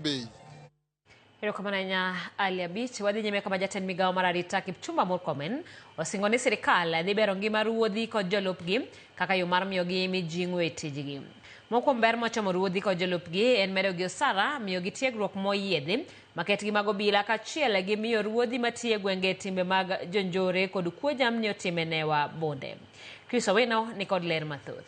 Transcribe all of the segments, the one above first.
Bay. Erokamano ahinya Ali Abich. Wadhi nyime kama jatend migawo mar arita Kipchumba Murkomen osingo ni sirikal dhi bero ngima ruodhi kod jolupgi kaka yo mar miyogi mijing'o e tijgi. Moko kuom ber mochomo ruodhi kod jolupgi en medogi osara, miyogi tiegruok moyiedhi, maketgi mag obila kaachiel gi miyo ruodhi matiyo e gwenge timbe mag jonjore kod kuo jamni otim e newa bunde. Chris Owino nikod ler mathoth.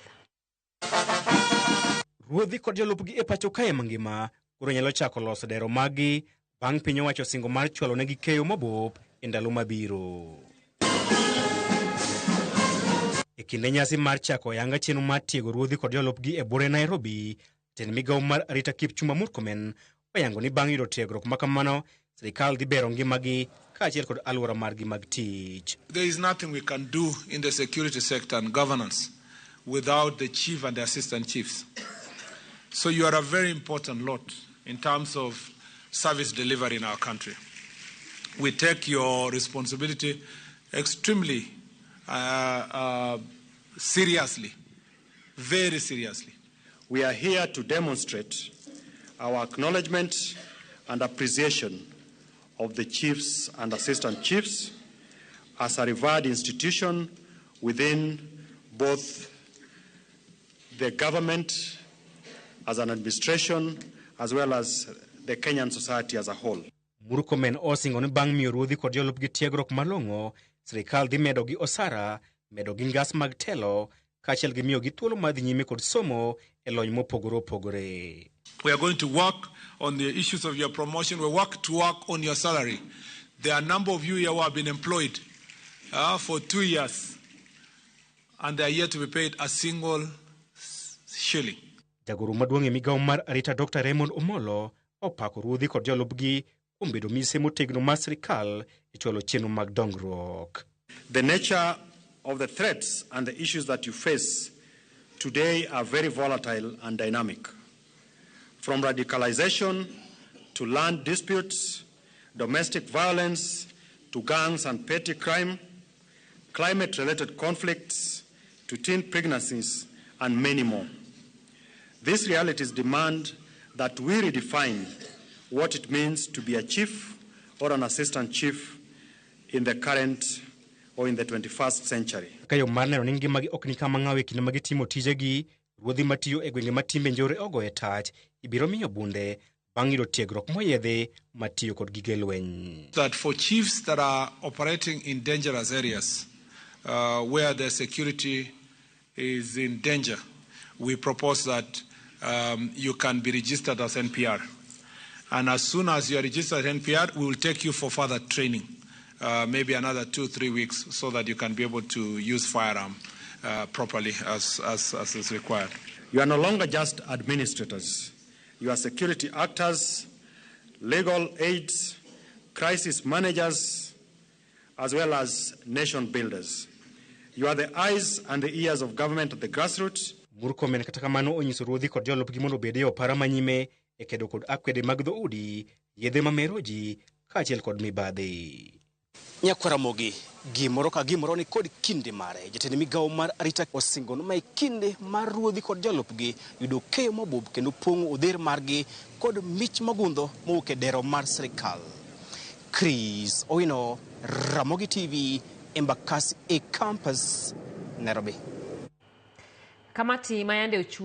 Ruodhi kod jolupgi e pacho kae mangima koro nyalo chako loso dero maggi bang' piny owacho singo mar chwalo negi keyo mabup e ndalo mabiro. E kinde nyasi mar chako ayanga chenro mar tiego ruodhi kod jolupgi e buore Nairobi, jatend migawo mar arita Kipchumba Murkomen oyango ni bang' yudo tiegruok ma kamano, sirikal dhi bero ngimagi kaachiel kod alwora margi mag tich. There is nothing we can do in the security sector and governance without the chief and the assistant chiefs. So you are a very important lot in terms of service delivery in our country. We take your responsibility extremely seriously, very seriously. We are here to demonstrate our acknowledgement and appreciation of the chiefs and assistant chiefs as a revered institution within both the government as an administration as well as the Kenyan society as a whole. Murkomen osingo ni bang' miyo ruodhi kod jolupgi tiegruok malong'o, sirikal dhi medogi osara, medogi ngas mag telo, kaachiel gi miyogi thuolo mar dhi nyime kod somo e lony mopogore opogore. We are going to work on the issues of your promotion. We work to work on your salary. There are a number of you here who have been employed for 2 years and they are yet to be paid a single shilling. Jagoro maduong' e migawo mar arita Dr. Raymond Omolo opako ruodhi kod jolupgi kuom bedo mise motegno mar sirikal e chwalo chenro mag dongruok. The nature of the threats and the issues that you face today are very volatile and dynamic. From radicalization to land disputes, domestic violence to gangs and petty crime, climate related conflicts to teen pregnancies, and many more. These realities demand that we redefine what it means to be a chief or an assistant chief in the current or in the 21st century. Kaka yo mar neno ni ngimagi ok ni kama ng'aw e kinde ma gitimo tijegi, ruodhi matiyo e gwenge ma timbe njore ogoye tach ibiro miyo bunde bang' yudo tiegruok moyiedhi matiyo kod gige lweny. That for chiefs that are operating in dangerous areas where their security is in danger, we propose that you can be registered as NPR. And as soon as you are registered as NPR, we will take you for further training, maybe another 2, 3 weeks, so that you can be able to use firearm properly as is required. You are no longer just administrators. You are security actors, legal aides, crisis managers, as well as nation builders. You are the eyes and the ears of government at the grassroots. Murkomen kata kamano onyiso ruodhi kod jolupgi mondo obed e opara manyime e kedo kod akwede mag dhoudi, yedhe mamero ji kaachiel kod mibadhi. Nyakwaramogi, gimoro ka gimoro ni kod kinde mare. Jatend migawo mar arita osingo ni mae kinde mar ruodhi kod jolupgi yudo keyo mabup kendo pong'o odher margi kod mich mogundho mowuok e dero mar sirikal. Chris Owino, Ramogi TV, Embakasi E Campus, Nairobi. Kamati ma yande ochuo